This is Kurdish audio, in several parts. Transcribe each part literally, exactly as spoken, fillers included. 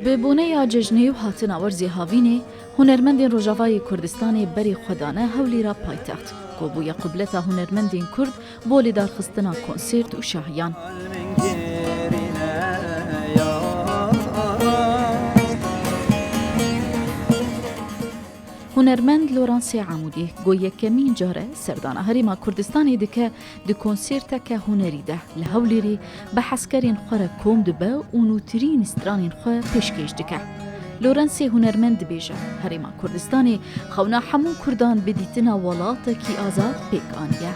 Bi boneya cejnê û hatina werzê havînê, hunermendên Rojavayê Kurdistanê berê xwe dane Hewlêra paytext, ku bûye qubleta hunermendên Kurd bo lêdarxistina konsêrt û şahiyan. Hunermend Loransê Amûdî, ku yekemîn car e serdana Herêma Kurdistanê dike, di konserteke hunerî de li Hewlêrê bi hezkerên xwe re kom dibe û nûtirîn stranên xwe pêşkêş dike. Loransê hunermend dibêje, Herêma Kurdistanê xewna hemû Kurdan bi dîtina welatekî azad pêk aniye.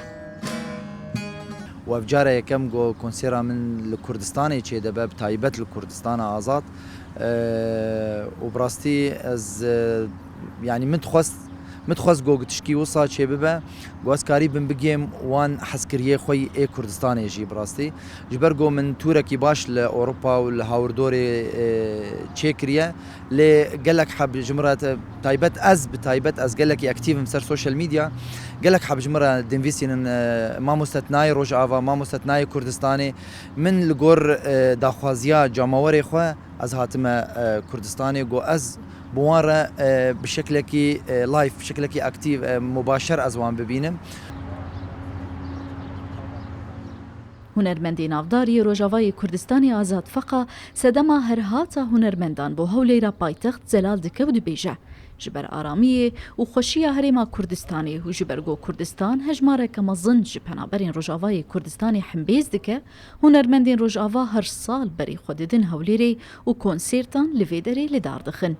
Û ev cara yekem ku konsera min li Kurdistanê çêdibe, bi taybet li Kurdistana Azad. Eee, û bi rastî ez, e, yanî min dixwest, min dixwest ku tişkî wisa çêbibe, ku ez karîbim bigêm wan hezkiriyê xwe yî ê Kurdistanê jî bi rastî. Ji ber ku min tûrekî baş li Ewropa û li hawirdorê, e, çêkiriye, lê gelek heb ji min re te-, taybet ez, bi taybet ez gelekî aktîv im ser social media. Gelek heb ji min re dinvîsînin, e, mamoste tu nayê Rojava, mamoste tu nayê Kurdistanê. Min li gor, e, daxwaziya cemawerê xwe ez hatime, e, Kurdistanê, ku ez bi wan re, e, bi şeklekî, e, live, bi şeklekî aktîv, e, mubaşer ez wan bibînim. Hunermendê navdar yê Rojavayê Kurdistanê Azad Feqa sedema herhata hunermendan bo Hewlêra paytext zelal dike û dibêje, ji ber aramiyê û xweşiya Herêma Kurdistanê û ji ber ku Kurdistan hejmareke mezin ji penaberên Rojavayê Kurdistanê hembêz dike, hunermendên Rojava her sal berê xwe didin Hewlêrê û konsertan li vê derê li dar dixin.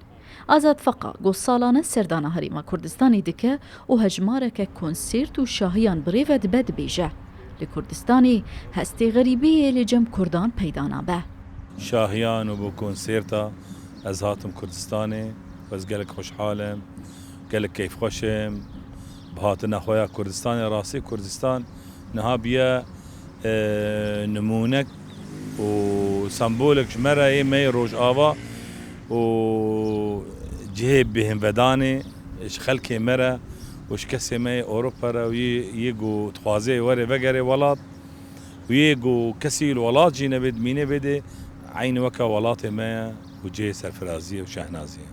Azad Feqa, ku salane serdana Herêma Kurdistanê dike û hejmareke konsert û şahiyan bi rê ve dibe, dibêje, li Kurdistanê hestê xerîbiyê li cem Kurdan peyda nabe. Şahiyan û bo konserta ez hatim Kurdistanê û ez gelek xweşhal im, gelek keyfxweş im. Bi hatina xwe ya Kurdistanê, rastî Kurdistan niha bûye, e, nimûnek û sembolek ji me re yê me yê Rojava û cihê bêhnvedanê ji xelkê me re û ji kesê me yê Ewropa re û yê, yê ku dixwaze were vegere welat û yê ku kesî li welat jî nebê, dimîne bê dê, eynî weke welatê me ye û cihê serfiraziyê û şehnaziyê.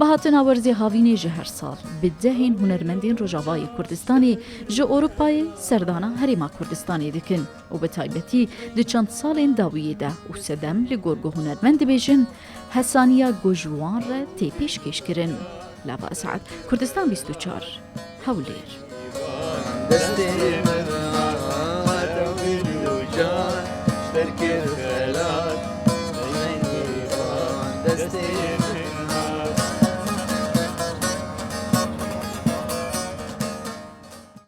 Bi hatina werzê havînê ji her sal bi dehên hunermendên Rojavayê Kurdistanê ji Ewropayê serdana Herêma Kurdistanê dikin û bi taybetî di çend salên dawiyê de û sedem li gor ku hunermend dibêjin, hesaniya ku ji wan re tê pêşkêşkirin. Lava Esad, Kurdistan bîst û çar, Hewlêr. Destê min hat, dil û can, ji te kir xelat. Destê